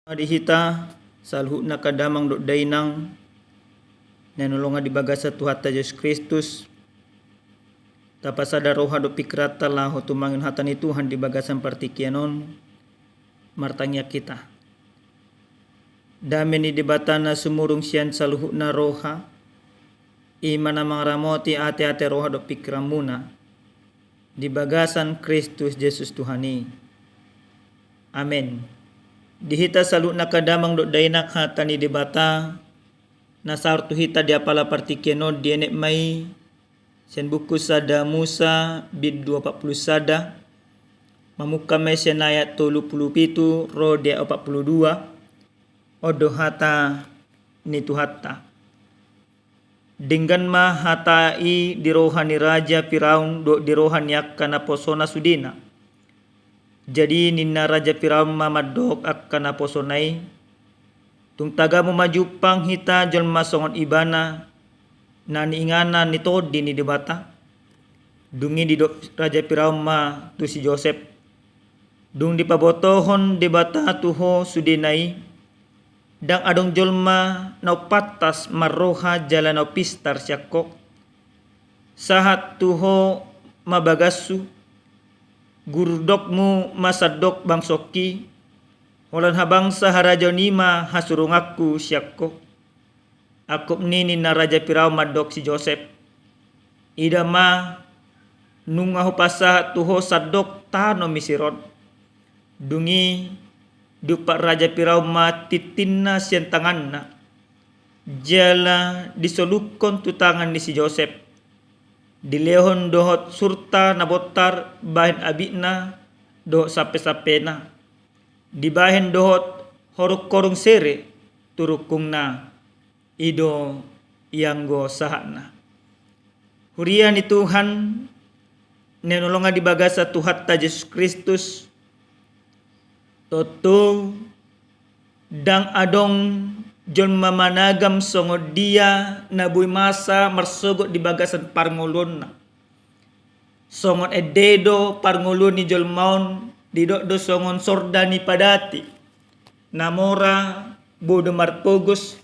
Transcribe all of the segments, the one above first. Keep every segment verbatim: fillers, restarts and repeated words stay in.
Di hita saluhutna angka damang dohot dainang na hinaholongan di bagasan Tuhanta Jesus Kristus, tapasada roha dohot pingkiranta laho tumangihon hata ni Tuhan di bagasan partingkian on. Martangiang hita. Dame ni Debata na sumurung sian saluhutna roha, i ma na mangaramoti ateate roha dohot pingkiranmuna di bagasan Kristus Jesus Tuhan i. Amen. Di hita saluhutna angka damang dohot dainang, hata ni Debata na sahat tu hita di apala partingkian on dienet ma i sian buku Sada Musa bindu opat pulu sada, mamungka ma i sian ayat tolu pulu pitu ro di ayat opat pulu dua. On do hata ni Tuhanta. Denggan ma hata i di roha ni Raja Firaun dohot di roha ni angka naposona sudena. Jadi ninna Raja Firaun ma mandok angka naposona i, "Tung taga hamu ma jumpang hita jolma songon ibana, na niinganan ni Tondi ni Debata?" Dung i didok Raja Firaun ma tu si Josep, "Dung dipabotohon Debata tu ho sudena i, ndang adong jolma na umpantas marroha jala na umpistar sian ho. Sahat tu ho ma bagashu, gurdokmu ma sandok bangsongki, holan habangsa harajaon i ma hasurunganku sian ho." Angkup ni ninna Raja Firaun mandok si Josep, "Ida ma, nunga hupasahat tu ho sandok tano Misir on." Dung i diumpat Raja Firaun ma tintinna sian tanganna, jala disolukhon tu tangan ni si Josep. Dilehon dohot surta na bontar bahen abitna dohot sampesampena. Dibahen dohot horungkorung sere tu rungkungna. I do i anggo sahatna. Huria ni Tuhan na hinaholongan di bagasan Tuhanta Jesus Kristus, tontu ndang adong jolma managam songon dia na boi masa marsogot di bagasan parngoluonna. Songon ende do parngoluon ni jolma on, didok do songon sorda ni padati. Na mora boi do marpogos,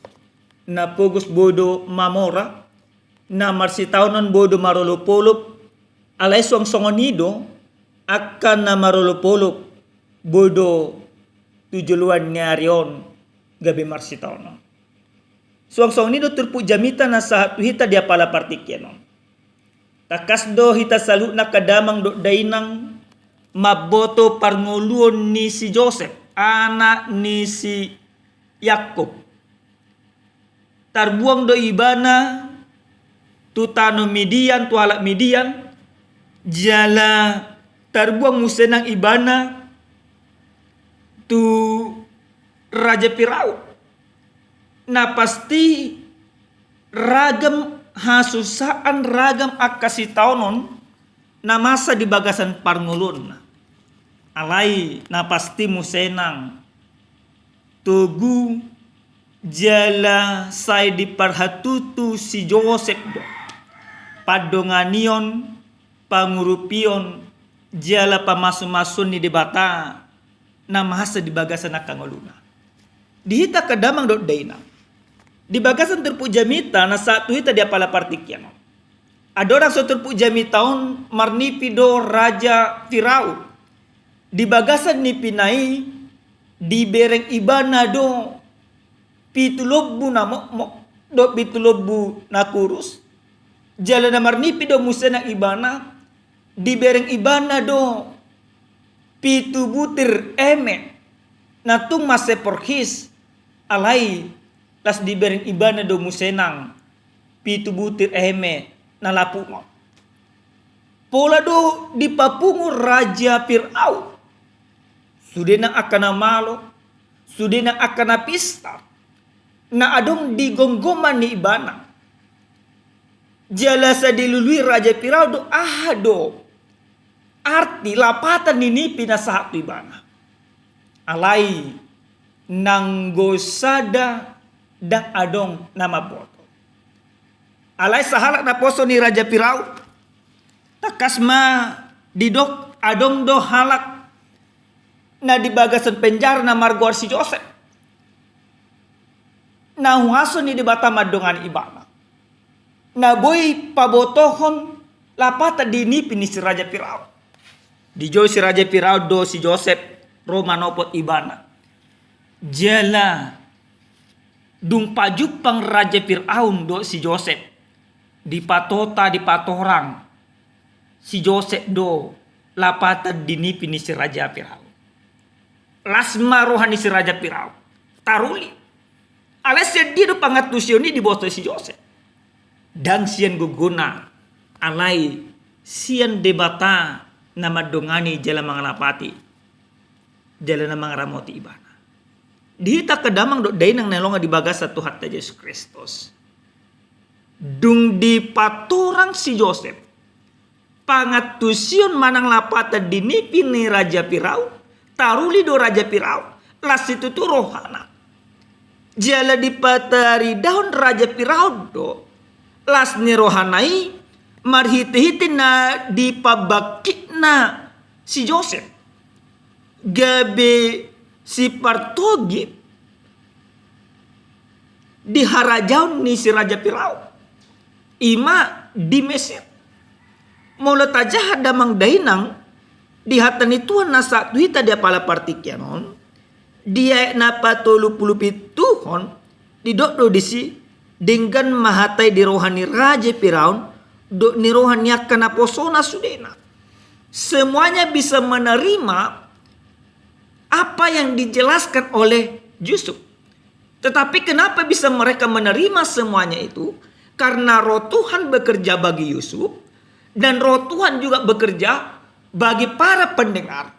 na pogos boi do mamora, na marsitaonon boi do marolopolop. Alai suang songon i do angka na marolopolop, boi do tu joloan ni ari on gabe marsitaonon. Suang songon i do turpuk jamita na sahat tu hita di apala partingkian on. Tangkas do hita saluhutna angka damang dohot dainang mamboto parngoluon ni si Josep, anak ni si Yakkob. Tarbuang do ibana tu tano Midian, tu halak Midian, jala tarbuang muse nang ibana tu Raja Firaun. Na pasti ragam hasusaan, ragam angka sitaonon na masa di bagasan parngoluonna. Alai na pasti muse nang togu jala sai diparhatutu si Josep do pandonganion, pangurupion jala pamasumasuon ni Debata na masa di bagasan angka ngoluna. Di hita angka damang dohot dainang, di bagasan turpuk jamita na sahat tu hita di apala partingkian on, andorang so turpuk jamita on marnipi do Raja Firaun. Di bagasan nipina i dibereng ibana do pitu lombu na mokmok dohot pitu lombu na kurus. Jala na marnipi do muse nang ibana, dibereng ibana do pitu butir eme na tung mansai porhis. Alai las dibereng ibana do muse nang pitu butir eme na lapuk on. Pola do dipapungu Raja Firaun sude nang angka na malo, sude nang angka na pistar na adong di gomgoman ni ibana. Jala sai dilului Raja Firaun do aha do arti lapatan ni nipi na sahat tu ibana. Alai nanggo sada ndang adong na mamboto. Alai sahalak naposo ni Raja Firaun, tangkas ma didok adong do halak na di bagasan penjara na margoar si Josep. na huaso ni Debata mandongani ibana, na boi pabotohon lapatan di nipi ni si Raja Firaun. Dijou si Raja Firaun do si Josep ro manopot ibana. Jala dung pajumpang Raja Firaun do si Josep, dipatota, dipatorang si Josep do lapatan di nipi ni si Raja Firaun. Las ma roha ni si Raja Firaun, taruli. Alai sian dia do pangantusion i diboto si Josep? Ndang sian gogona, alai sian Debata na mandongani jala mangalapati jala na mangaramoti ibana. Di hita angka damang dohot dainang na hinaholongan di bagasan Tuhanta Jesus Kristus, dung dipatorang si Josep pangantusion manang lapatan di nipi ni Raja Firaun, taruli do Raja Firaun, las situtu rohana. Jala dipataridahon Raja Firaun do las ni rohana i marhitehite na dipabangkitna si Josep gabe sipartogi di harajaon ni si Raja Firaun, i ma di Mesir. Molo tajaha damang dainang di hata ni Tuhan na sahat tu hita di apala partingkian on, di ayat na patolu pulu pitu on, didok do disi, denggan ma hata i di roha ni Raja Firaun dohot ni roha ni angka naposona sudena. Semuanya bisa menerima apa yang dijelaskan oleh Yusuf. Tetapi kenapa bisa mereka menerima semuanya itu? Karena Roh Tuhan bekerja bagi Yusuf, dan Roh Tuhan juga bekerja bagi para pendengar.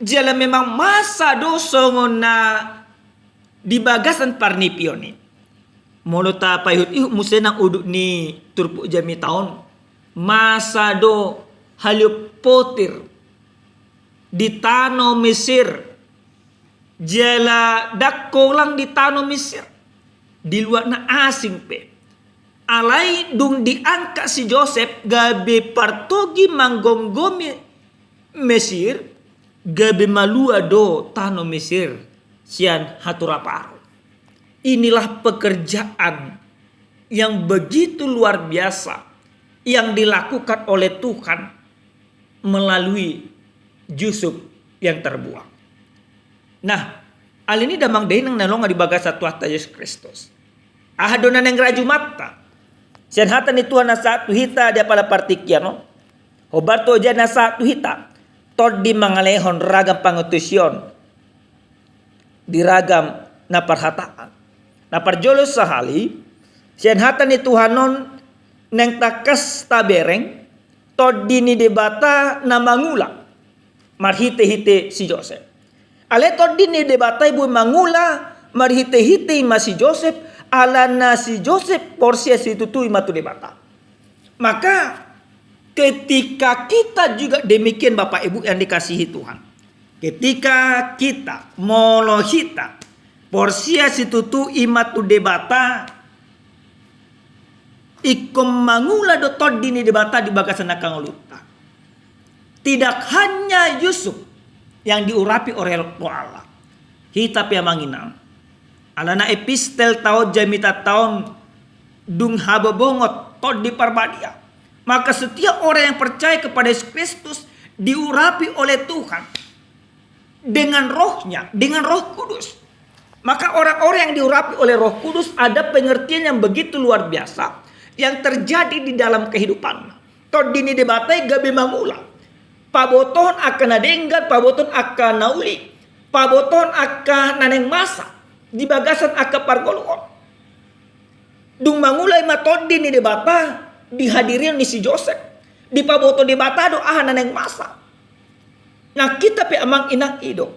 Jala memang masa do songon na di bagasan parnipion i. Molo tapaihut-ihut muse nang udut ni turpuk jamita on, masa do halion potir di tano Mesir, jala ndang holan di tano Mesir, di luat na asing pe. Alai dung diangkat si Josep gabe partogi manggomgomi Mesir, gabe malua do tano Mesir sian haturan Firaun. Inilah pekerjaan yang begitu luar biasa yang dilakukan oleh Tuhan melalui Yusuf yang terbuang. Nah, ale ni damang dainang na hinaholongan di bagasan Tuhanta Jesus Kristus, aha do na naeng rajumanta sian hata ni Tuhan na sahat tu hita di apala partingkian on? Hombar tu ojahan na sahat tu hita, tondi mangalehon ragam pangantusion di ragam na parhataan. Na parjolo sahali, sian hata ni Tuhan on naeng tangkas tabereng tondi ni Debata na mangula marhitehite si Josep. Alai tondi ni Debata i boi mangula marhitehite i ma si Josep, alana si Josep porsea situtu i ma tu Debata. Maka ketika kita juga demikian, Bapak Ibu yang dikasihi Tuhan, ketika kita, molo hita porsea situtu i ma tu Debata, ingkon mangula do tondi ni Debata di bagasan angka ngolunta. Tidak hanya Yusuf yang diurapi oleh Roh Allah, hita pe amang inang. Alana epistel taon, jamitanta on dung habobongot Tondi Parbadia. Maka setiap orang yang percaya kepada Yesus Kristus diurapi oleh Tuhan dengan Roh-Nya, dengan Roh Kudus. Maka orang-orang yang diurapi oleh Roh Kudus ada pengertian yang begitu luar biasa yang terjadi di dalam kehidupannya. Tondi ni Debata i gabe mangula, pabotohon angka na denggan, pabotohon angka na uli, pabotohon angka na naeng masa di bagasan angka parngoluon. Dung mangula i ma Tondi ni Debata di hadirion ni si Josep, dipaboto Debata do aha na naeng masa. Nang hita pe amang inang, i do.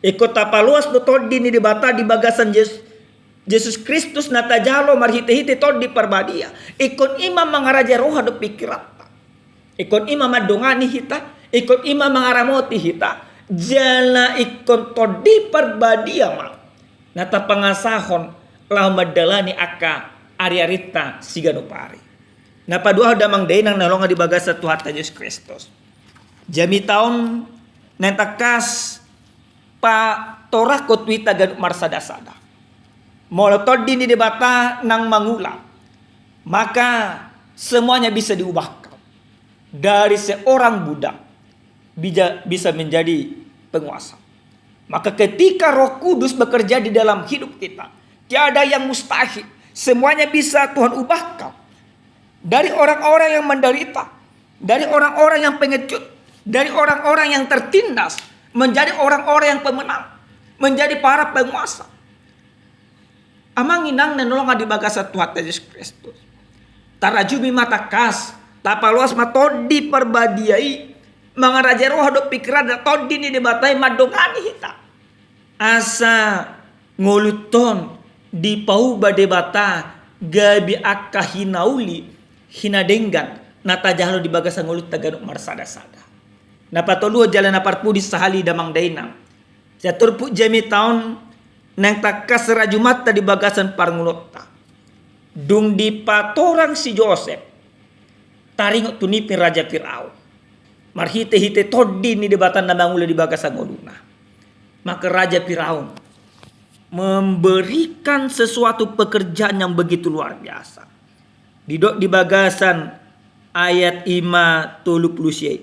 Ingkon tapaloas do Tondi ni Debata di bagasan Jes-, Jesus Kristus na tajalo marhite-hite Tondi Parbadia. Ingkon i ma mangarajai roha dohot pingkiranta. Ingkon i ma mandongani hita, ingkon i ma mangaramoti hita. Jala ingkon Tondi Parbadia ma na tapangasahon laho mandalani angka ari-arinta siganup ari. Na paduahon damang dainang na hinaholongan di bagasan Tuhanta Jesus Kristus, jamita on naeng tangkas patorangkon tu hita ganup marsada-sada. Molo Tondi ni Debata naung mangula, maka semuanya bisa diubahkan. Dari seorang budak bija-, bisa menjadi penguasa. Maka ketika Roh Kudus bekerja di dalam hidup kita, tiada yang mustahil. Semuanya bisa Tuhan ubahkan. Dari orang-orang yang menderita, dari orang-orang yang pengecut, dari orang-orang yang tertindas, menjadi orang-orang yang pemenang, menjadi para penguasa. Amang inang na hinaholongan di bagasan Tuhanta Jesus Kristus, tarajumi ma tangkas, tapaloas ma Tondi Parbadia i, mangarajai roha dohot pikiran dohot Tondi ni Debata i mandongani hita. Asa ngolunta on dipauba Debata gabe angka hinauli, hinadenggan na tajalo di bagasan ngolunta ganup marsada-sada. Na patoluhon jala na parpudi sahali damang dainang, sian turpuk jamita on naeng tangkas rajumanta di bagasan parngoluonta. Dung dipatorang si Josep, taringot tu nipi Raja Firaun marhite-hite Tondi ni Debata na mangula di bagasan ngoluna. Maka Raja Firaun memberikan sesuatu pekerjaan yang begitu luar biasa. Didok di bagasan ayat i ma tolu pulu sia i.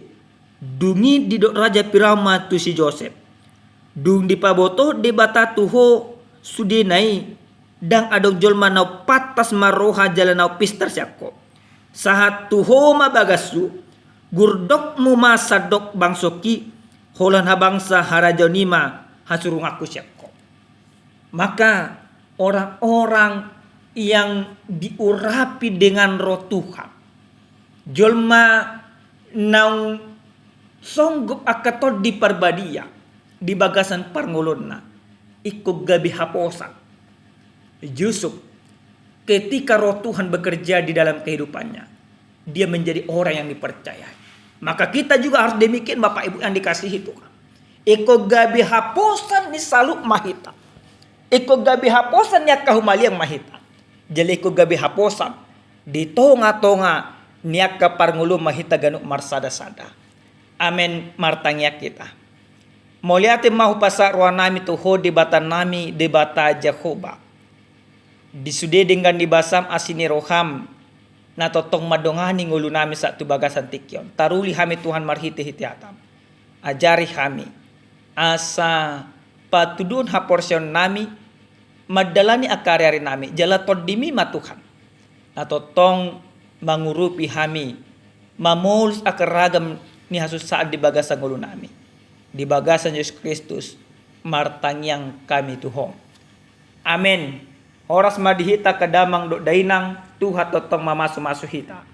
Dung i didok Raja Firaun ma tu si Josep, "Dung dipabotohon Debata tu ho sudena i, ndang adong jolma na umpantas marroha jala na umpistar sian ho. Sahat tu ho ma bagashu, gurdokmu ma sandok bangsongki, holan habangsa harajaon i ma hasurunganku sian ho." Maka orang-orang yang diurapi dengan Roh Tuhan, jolma naung songgot angka Tondi Parbadia di bagasan parngoluonna, ingkon gabe haposan. Yusuf, ketika Roh Tuhan bekerja di dalam kehidupannya, dia menjadi orang yang dipercayai. Maka kita juga harus demikian, Bapak Ibu yang dikasihi Tuhan. Ingkon gabe haposan ni saluhut ma hita. Ingkon gabe haposan ni angka humaliang ma hita. Jala ingkon gabe haposan di tonga-tonga ni angka parngoluon ma hita ganup marsada-sada. Amen. Martangiang hita. Mauliate ma hupasahat rohanami tu ho Debatanami, Debata Jahowa. Di sude denggan ni basam, asi ni roham, na tongtong mandongani ngolunami sahat tu bagasan tingki on. Taruli hami Tuhan marhite-hite hatam. Ajari hami, asa patuduhon haporseaonnami mandalani angka ari-arinami, jala Tondimi ma Tuhan na tongtong mangurupi hami mamolus angka ragam ni hasusaan di bagasan ngolunami. Di bagasan Jesus Kristus martangiang hami tu ho. Amen. Horas ma di hita angka damang dohot dainang, Tuhan tongtong mamasu-masu hita.